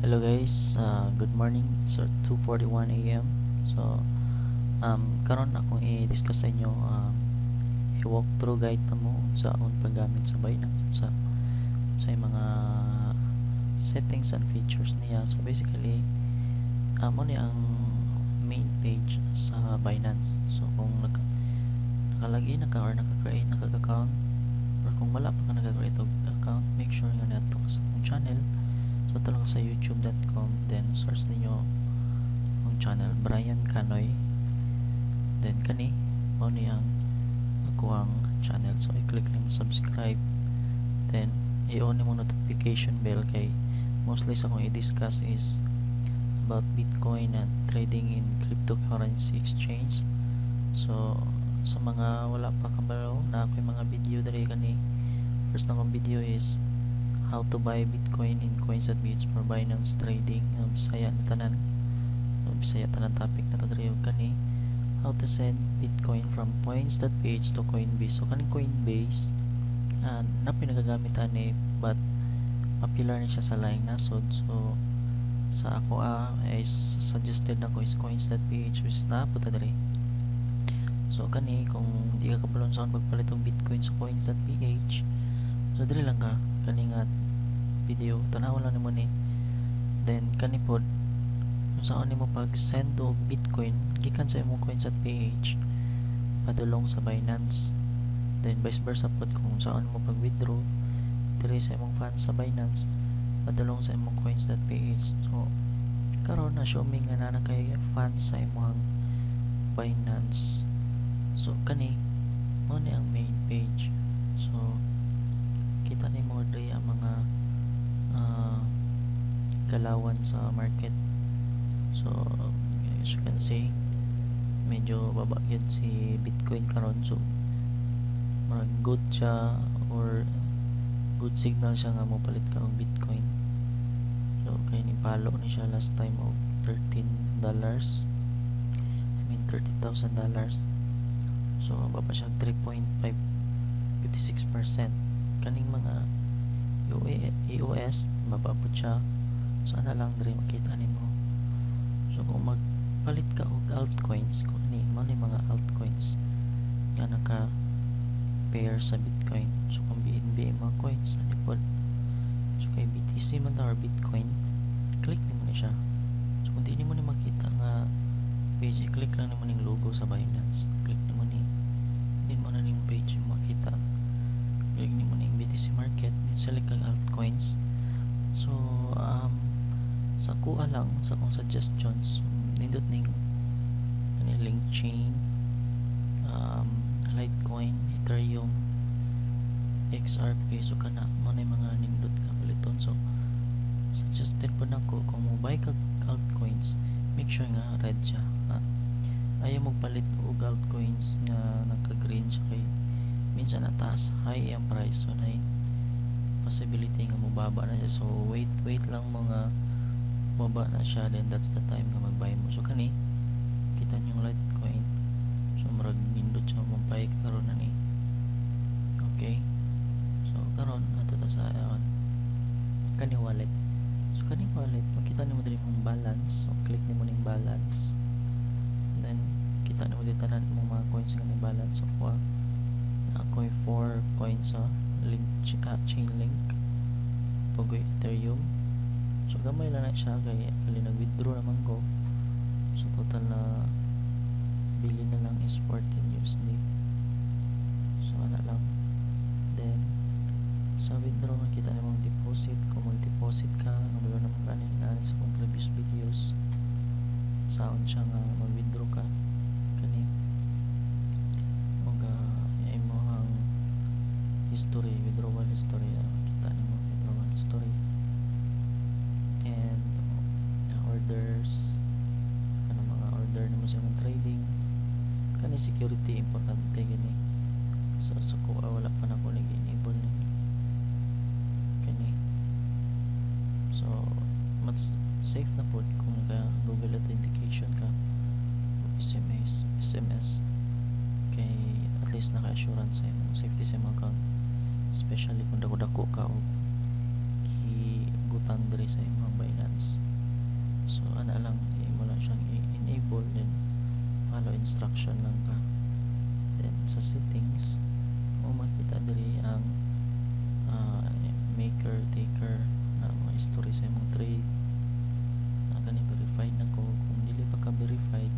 Hello guys, good morning. It's 2:41 a.m. So, karon akong i-discuss sa inyo i-walk through guide na mo unsaon paggamit sa Binance, sa mga settings and features niya. So basically, mao ni ang main page sa Binance. So kung naka-login na ka or naka-create na ka account or kung wala pa ka naka-create og account, make sure nga niadto ka sa akong channel. So adto lang sa youtube.com, then search ninyo ang channel, Brian Canoy. Then kani mao ni ang akoang channel. So i-click lang mo subscribe. Then i-on nimo notification bell kay mostly sa akong i-discuss is about Bitcoin and trading in cryptocurrency exchange. So sa mga wala pa kabalo na ako'y mga video diri, kani first na akong video is how to buy Bitcoin in coins.ph for Binance trading. Bisaya na tanan. So, Bisaya tanan topic na to diri, ug kani how to send Bitcoin from coins.ph to Coinbase. So kaning Coinbase na pinagagamit ani, but popular ni siya sa laing nasod. So sa ako is suggested nako is coins.ph, which is naa pod ta diri. So kani, kung di ka kabalo unsaon pagpalit og Bitcoin sa coins.ph, so diri lang ka, kani nga video, tan-awon lang nimo ni. Then kani pod, unsaon nimo pag send og Bitcoin gikan sa imong coins.ph padulong sa Binance, then vice versa pod kung unsaon mo pag withdraw diri sa imong funds sa Binance padulong sa imong coins.ph. So karon, assuming nga naa na kay funds sa imong Binance, so kani mao ni ang main page. So kita nimo diri ang mga galawan sa market. So as you can see, medyo baba gyud si Bitcoin karon, so murag good siya or good signal siya nga mopalit ka og Bitcoin. So kay ni palo ni siya last time og $13, I mean $30,000. So baba siya 3.556%. Kaning mga EOS, baba pod siya. So ana lang diri makita nimo. So kung magpalit ka og altcoins, kung ani mao ni mga altcoins nga naka pair sa Bitcoin. So kung BNB mga coins ani pod, so kay BTC man ta or Bitcoin, click nimo ni siya. So kung di nimo ni makita nga page, i-click lang nimo ning logo sa Binance, click nimo ni, then mao na ning page yung makita. Click nimo ning BTC market, then select kag altcoins. So sa kuha lang sa akong suggestions, nindot ning ani link chain, Litecoin, Ethereum, XRP. So kana mao na yung mga nindot nga paliton. So suggested pod nako, kung mo buy kag altcoins, make sure nga red siya, ha? Ayaw mo palit og altcoins nga nagka-green siya kay minsan nataas, high ang price, so naay possibility nga mobaba na siya. So wait, wait lang mga baba na siya, then that's the time nga mag-buy mo. So kani kita niyo yung Litecoin, so murag nindot siya, mo-buy ka karon na ni. Okay, so karon adto ta sa kani wallet. So kani wallet, makita nimo diri imong balance. So click nimo ning balance, then kita nimo diri tanan imong mga coins nga ni balance. So kuha na ako'y 4 coins sa link, chain link pugoy Ethereum. So gamay lang na siya kay kali nag-withdraw naman ko. So total na bili na lang is 14 USD. So ana lang. Then sa withdraw, makita nimong deposit kung mag-deposit ka. Kabalo naman ka ani naa sa akong previous videos unsaon siya nga mag-withdraw ka kani og imong history, withdrawal history. Kita nimo withdrawal history and orders, kanang mga order nimo sa imong trading. Kani security, importante gini. So sa kuha, wala pa nako nag-enable ni kani. So mas safe na pod kung naka Google Authentication ka, SMS, kay at least naka-assurance sa imong safety sa imong account, especially kung dako-dako ka og gibutang diri sa imong Binance. Binance. So ana lang, imo lang siyang i-enable, then follow instruction lang ka. Then sa settings mo makita diri ang maker, taker na mga history sa imong trade na kani, verified na ko. Kung dili pa ka verified,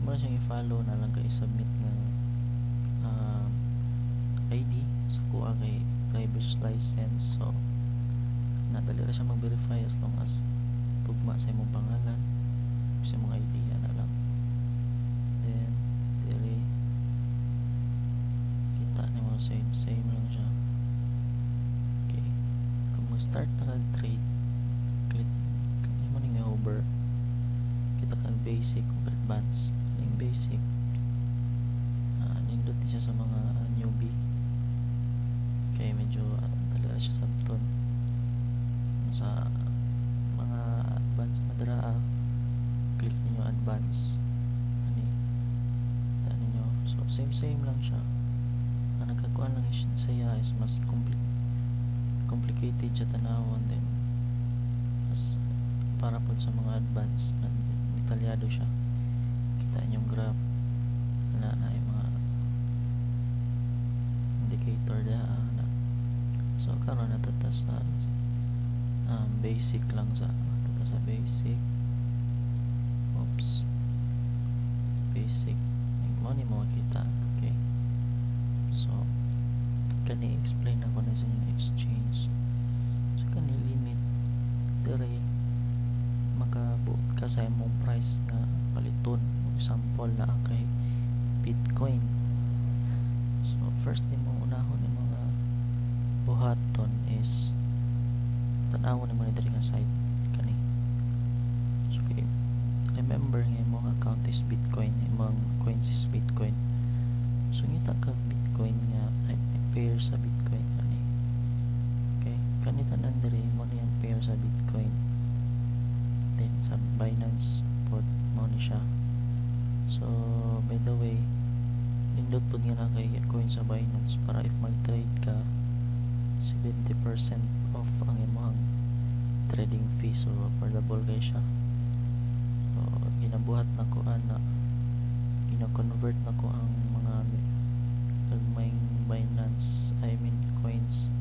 mo na siyang i-follow na lang kay i-submit nga ID sa kuha kay driver's license. So nadali ra siya mag-verify as long as tugma sa imong pangalan, sa imong ID, ana lang. Then diri kita nimo, same same lang siya. Okay, kung mo start na kag trade, click mo ning hover, kita kag basic ug advance. Ning basic, nindot ni siya sa mga newbie kay medyo dali ra siya sabton. Sa mga advance na dira, click ninyo advance ani, kita ninyo. So same same lang siya. Ang nagkakuan lang siya is mas complicated siya tanawon, then mas para pod sa mga advance, detalyado siya. Kita inyong graph na na yung mga indicator diha na. So karon natata sa basic lang, sa tata sa basic. Oops, basic mo ni mo makita. Okay, so kani explain ako na sa inyo exchange. So kani limit diri, makabuot ka sa imong price nga paliton. Example na ang kay Bitcoin. So first nimo unahon nimo nga buhaton is tan-awon nimo ni diri nga site kani. So kay remember nga imong account is Bitcoin, imong coins is Bitcoin. So ngita ka Bitcoin nga ay pair sa Bitcoin kani. Okay, kani tanan diri mo ni ang pair sa Bitcoin. Then sa Binance pod mo ni siya. So by the way, nindot pod nga na kay coin sa Binance para if mag-trade ka, 70% off ang imong trading fee. So affordable kay siya. So ginabuhat na ko ana, gina-convert na ko ang mga gagmayng Binance, I mean coins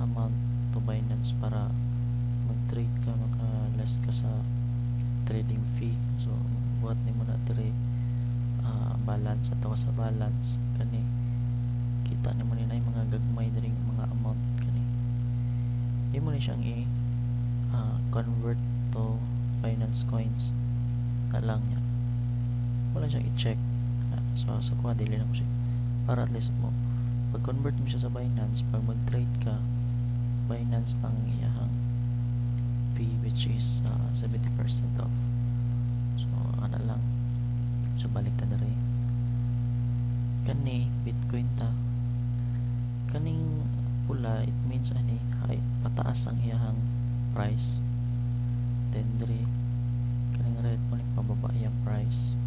amount to Binance para mag-trade ka, maka less ka sa trading fee. So buhat nimo na diri, balance ato sa balance kani, kita nimo ni na mga gagmay diri mga amount kani. Imo ni siyang i convert to Binance coins na lang niya. Wala siyang i-check na. So sa kuha dili na mo siya para at least mo pag convert mo siya sa Binance, pag mag-trade ka, Binance nang iyahang fee, which is 70% off. So ana lang. So balik ta diri kani Bitcoin ta. Kaning pula, it means ani ay pataas ang iyahang price. Then diri kaning red mo ni pababa iyang price.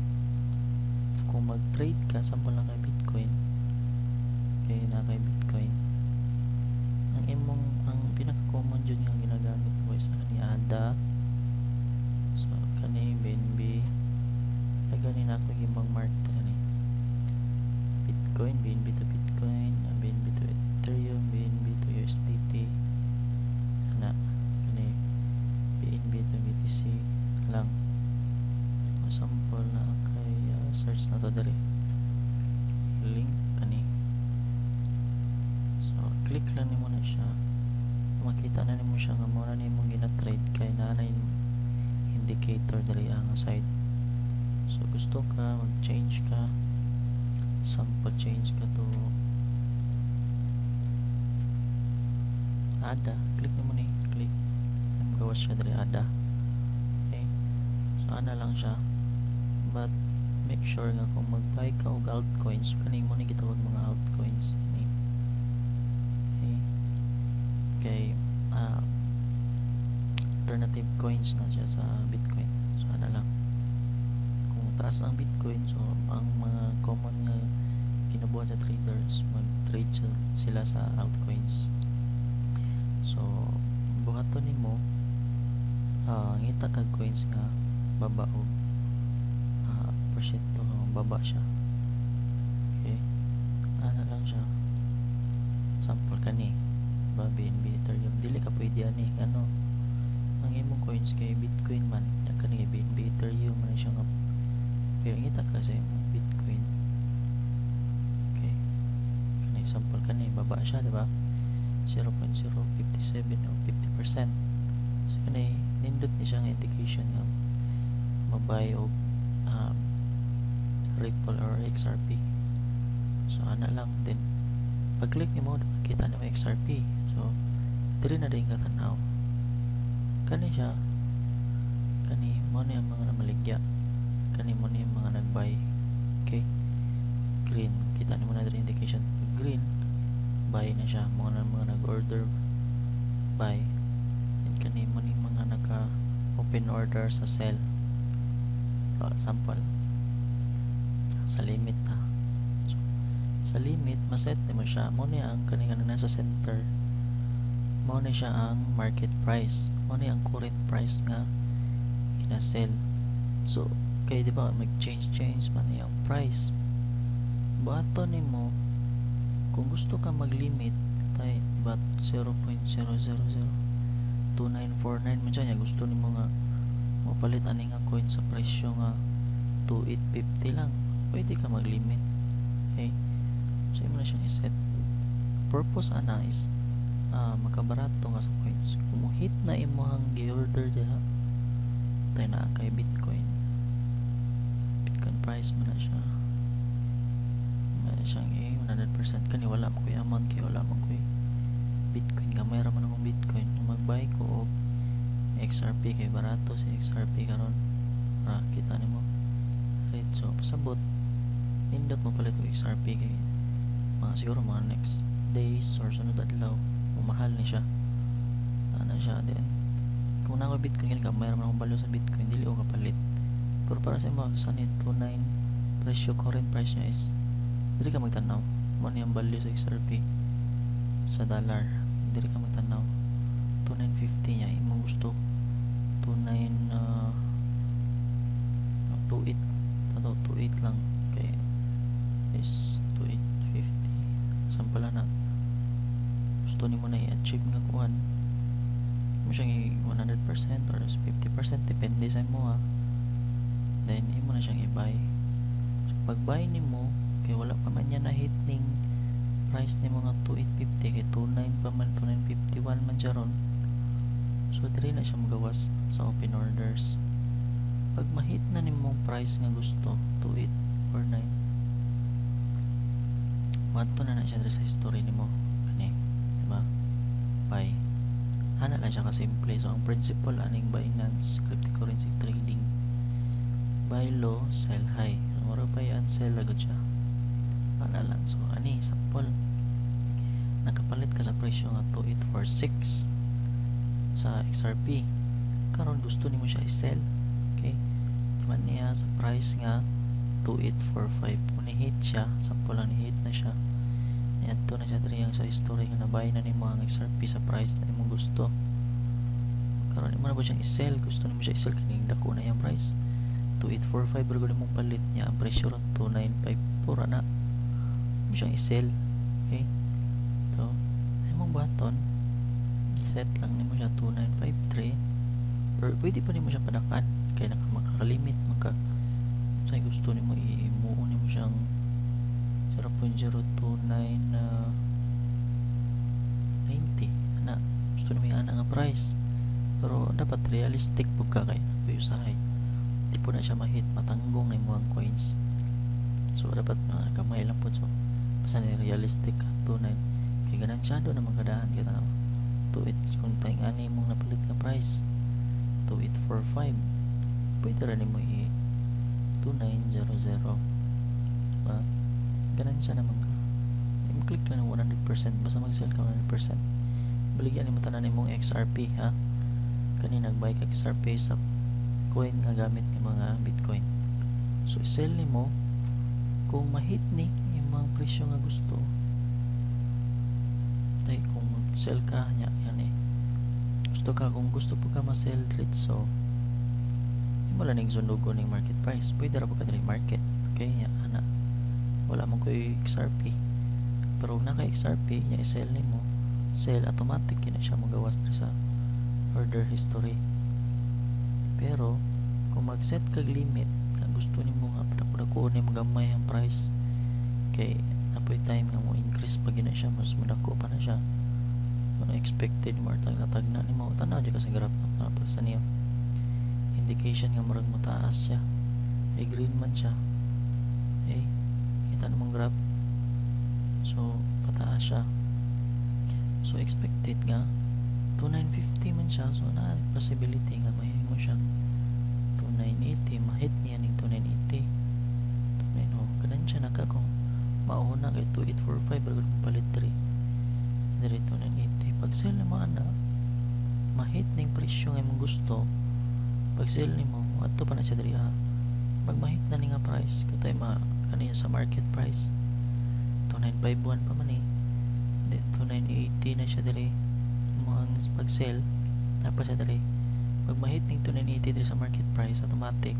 So kung mag-trade ka, sample lang kay Bitcoin, kay na kay Bitcoin, ang imong ang pinaka common jud nga ginagamit ko is kani ADA. So kani BNB, gani na ako gimang mark kani Bitcoin, BNB to Bitcoin, BNB to Ethereum, BNB to USDT ana, kani BNB to BTC lang. Sample na kay search na to diri, link kani. So click lang nimo na siya, makita na nimo siya nga mao na nimong gina-trade kay naa na indicator diri ang side. So gusto ka mag-change ka, sample change ka to ADA, click nimo ni, click, gawas siya diri ADA. Okay, so ana lang siya. But make sure nga kung mag-buy ka og altcoins, kani mo ni gitawag mga altcoins ini. Okay, kay alternative coins na siya sa Bitcoin. So ana lang. Kung taas ang Bitcoin, so ang mga common nga ginabuhat sa traders, mag-trade sila sa altcoins. So buhaton nimo Ngita kag coins nga baba og porsyento, baba siya. Okay, ana lang siya. Sample kani ba, BNB, Ethereum, dili ka pwede ani. Ano ang imong coins kay Bitcoin man ya, kani kay BNB, Ethereum man siya nga, pero ngita ka sa imong Bitcoin. Okay, kani example, kani baba siya, di ba? 0.057 o 50%. So kani nindot ni siya nga indication nga mabuy og Ripple or XRP. So ana lang din, pag click nimo, kita nimo XRP. So diri na din ka tan-aw kani siya. Kani mo ni ang mga namaligya, kani mo ni ang mga nag-buy. Okay, green, kita nimo na diri indication. Green, buy na siya, mga na mga nag-order buy, and kani mo ni mga naka open order sa sell. So, sample sa limit ta. So, sa limit maset nimo siya. Mo ni ang kani kanang nasa center, mao ni siya ang market price, mao ni ang current price nga gina-sell. So kay di ba mag change change man ang price, buhaton nimo kung gusto ka mag-limit tay, di ba 0.0002949 man siya niya, gusto nimo nga mopalit ani nga coin sa presyo nga 2850 lang, pwede ka mag-limit. Okay, so imo na siyang i-set. Purpose ana is makabarato nga sa coins. Kung mo-hit na imong gi-order diha tay, naa kay Bitcoin, Bitcoin price mo na siya na siyang i 100%. Kani wala mo koy amount kay wala man koy Bitcoin, gamay ra man akong Bitcoin. Mag-buy ko og XRP kay barato si XRP karon ra, kita nimo, right? So pasabot nindot mo palit og XRP kay mga siguro mga next days or sunod adlaw mahal ni siya. Ana siya. Then kung naa ko Bitcoin gani, gamay ra man akong value sa Bitcoin, dili ko kapalit. Pero para sa imo sa ni 29 presyo, current price niya is dili ka magtanaw mo ni ang value sa XRP sa dollar. Dili ka magtanaw 2950 niya, imong gusto 29 28 tato, 28 lang kay is 2850. Sample na gusto nimo na i-achieve nga kuan mo siyang i 100% or 50%, depende sa imo ha. Then imo na siyang i-buy. So, pag buy nimo kay wala pa man niya na hit ning price nimo nga 2850 kay 29 pa man, 2951 man siya ron. So diri na siya magawas sa open orders. Pag ma-hit na nimong price nga gusto, 2849, moadto na na siya diri sa history nimo kani, di ba? Buy. Ana lang siya kasimple. So ang principle aning Binance cryptocurrency trading, buy low, sell high. Mura buy and sell agad siya. Ana lang. So ani sample, nakapalit ka sa presyo nga 2846 sa XRP. Karon gusto nimo siya i-sell. Okay, di man niya sa price nga 2845. Kung ni-hit siya, sample lang, ni-hit na siya, niadto na siya diri ang sa history nga na-buy na nimo ang XRP sa price na imong gusto. Karon imo na ba siyang i-sell, gusto nimo siya i-sell kaning dako na iyang price, 2845, pero mong palit niya ang presyo ron 2954 ana mo siyang i-sell. Okay, so imong button, i-set lang nimo siya 2953 or pwede pa nimo siya padakan kay naka makakalimit man ka sa gusto nimo, imuon nimo siyang 0.029 90 ana. Gusto nimo yung ana nga price, pero dapat realistic pud ka kay napuy usahay di po na siya ma-hit, matanggong na imong coins. So dapat mga gamay lang pud. So basta ni realistic ka, 29 kay ganansyado naman kadaan kita na 28. Kung tayo ani imong napalit nga price 2845, pwede ra nimo i 2900, diba? Ganansya naman ka. I-click lang ng 100%, basta mag-sell ka 100%, baligyan nimo tanan imong XRP ha. Kani nag-buy ka XRP sa coin nga gamit ni mga Bitcoin. So i-sell nimo kung ma-hit ni imong presyo nga gusto tay. Kung mag-sell ka nya yan eh, gusto Gusto ka, kung gusto pud ka ma-sell diretso, imo lang ning sundugon ning market price. Pwede ra pud ka diri, market. Okay, nya ana. Wala man koy XRP. Pero kung naka XRP, nya i-sell nimo, sell, automatic kina siya mogawas diri sa order history. Pero kung mag-set kag limit nga gusto nimo nga padako-dako nimo gamay ang price, kay apoy time nga mo increase pa gina siya, mas modako pa na siya. Kung expected mo or tagna-tagna nimo, tanaw jud ka sa graph na para sa niyo indication nga murag mo taas siya. Eh, green man siya. Eh, kita namang graph. So, pataas siya. So, expected nga 2950 man siya. So, na possibility nga mahimo siyang 2980, ma-hit niya ning 2980. 29, oh, ganan siya naka kung mauna kay 2845 bago mo palit 3 diri 2980. Pag sell nimo ana, ma-hit ning presyo nga imong gusto. Pag sell nimo, adto pa na siya diri, ah. Pag ma-hit na ni nga price, kutay ma kaniya sa market price, 2951 pa man eh. Then 2980 na siya diri mo ang pag sell na pa siya diri. Pag ma-hit ning 2980 diri sa market price, automatic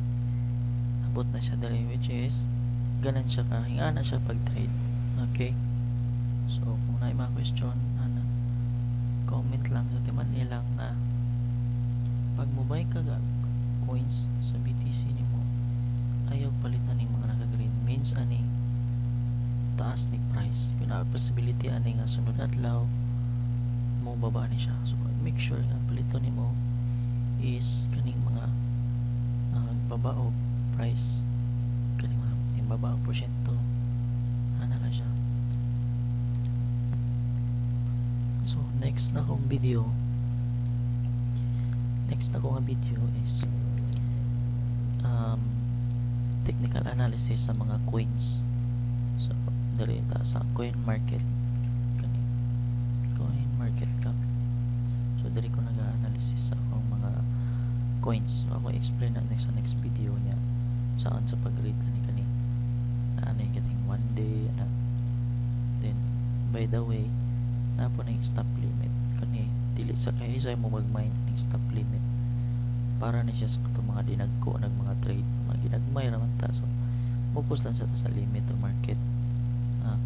abot na siya diri, which is ganan siya ka hingana siya pag trade. Okay, so kung naay mga question ana, comment lang. So timan ilang nga pag mo buy ka ga coins sa BTC nimo, ayaw palitan ning mga naka-green, means ani taas ni price. Kung naa possibility ani nga sunod adlaw mo baba ni siya, so make sure nga paliton nimo is kaning mga baba og price, kaning mga ting baba og porsyento ana lang siya. So next na akong nga video is technical analysis sa mga coins. So diri ta sa coin market, kani coin market cap. So diri ko nag-analysis sa akong mga coins. So ako explain na next sa next video niya saan sa pag-rate ani kani na anay kating one day ana. Then by the way, naa po na yung stop limit. Kani dili sa kay sa mo mag-mine ning stop limit, para ni siya sa katong mga dinagko nag mga trade, mga ginagmay ra man ta. So focus lang sa ta sa limit o market, ah,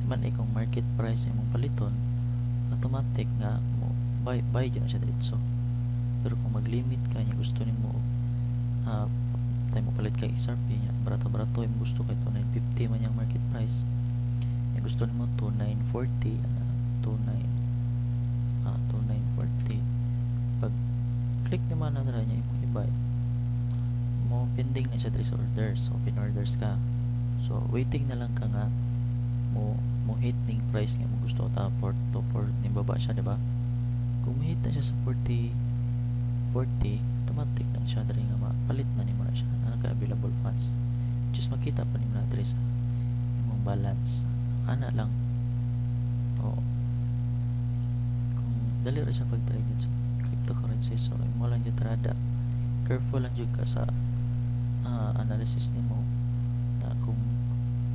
man eh, kung market price imong paliton, automatic nga mo buy buy jud na siya diretso. Pero kung mag-limit ka niya, gusto nimo time mo palit kay XRP niya, barato-barato imong gusto, kay 2950 man yung market price niya, gusto nimo 2940 ana, 29 2940, pag click naman na dira niya imong i-buy mo, pending na siya diri sa orders. Open orders ka, so waiting na lang ka nga mo mo hit ning price nga mo gusto ta, 4 to 4 ning baba siya, di ba? Kung mo hit na siya sa 40 40, automatic na siya diri nga mapalit na nimo na siya na naka available funds. Just makita pa nimo na diri sa imong balance ana lang. O kung dali ra siya pag trade jud sa cryptocurrency, so imo lang jud trada, careful lang jud ka sa analysis nimo na kung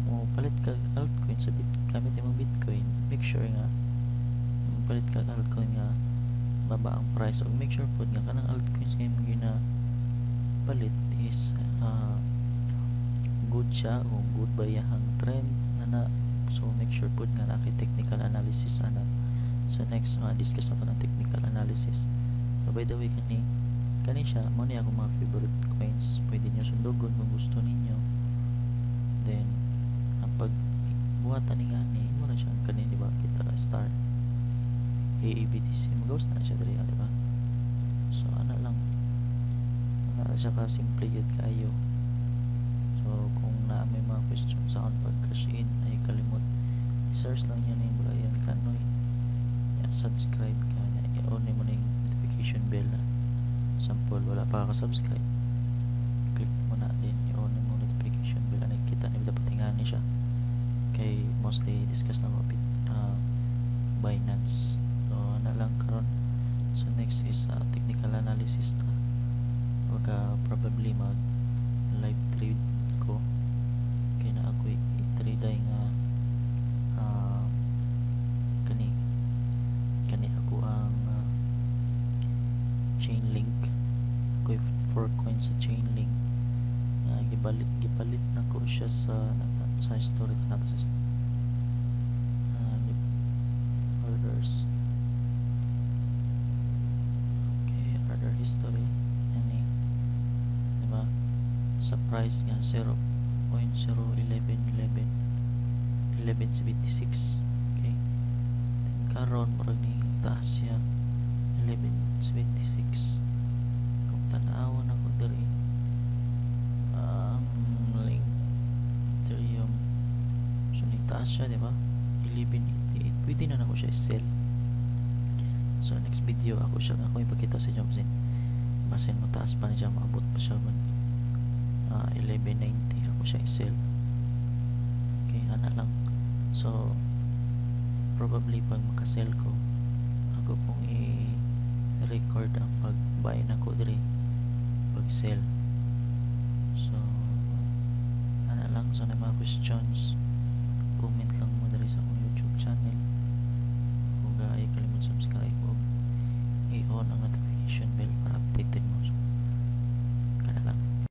mo palit ka altcoin sa bit gamit nimo Bitcoin, make sure nga mo palit ka altcoin nga baba ang price ug make sure pod nga kanang altcoins nga imong gina palit is good siya o good ba iyahang trend ana. So make sure pod nga naa kay technical analysis ana. So next, ma-discuss nato ng technical analysis. So by the way, kani kani siya mo ni akong mga favorite coins. Pwede niyo sundugon kung gusto ninyo. Then ang pag buhatan ni ngani mo na siya kani, di ba? Kita ka star AABTC, magawas na siya diri, di ba? So ana lang, ana lang siya ka simple gyud kaayo. So kung naa may mga question sa akong pag cash in, ay kalimot, i-search lang yun yung Brian Canoy ya, subscribe ka niya, i-on mo na yung notification bell na. Sample, wala pa ka subscribe, click mo na din, i-on mo notification bell na, kita ni dapat tingani siya kay mostly discuss na ko bit Binance. So ana lang karon. So next is technical analysis na. Wag probably mag live trade ko kay na ako i-trade ay nga kani kani ako ang 4 coins sa Chainlink nga gibalik gipalit nako siya sa history nato sa orders. Okay, order history ani, di ba, sa price nga 0.01111 11.76. Okay, then karon murag ni taas siya 11.76. Kung tan-awon ako diri link Ethereum, so ni taas siya, di ba, 11.88, pwede na nako siya i-sell. So next video ako siya ako ipakita sa inyo basin mo taas pa ni siya, maabot pa siya man 11.90, ako siya i-sell. Okay, ana lang. So probably pag makasell ko, ako pong i-record ang pag-buy nako diri, pag-sell. So ana lang. So na mga questions, comment lang mo diri sa akong YouTube channel ug ayaw kalimot subscribe ug i-on ang notification bell.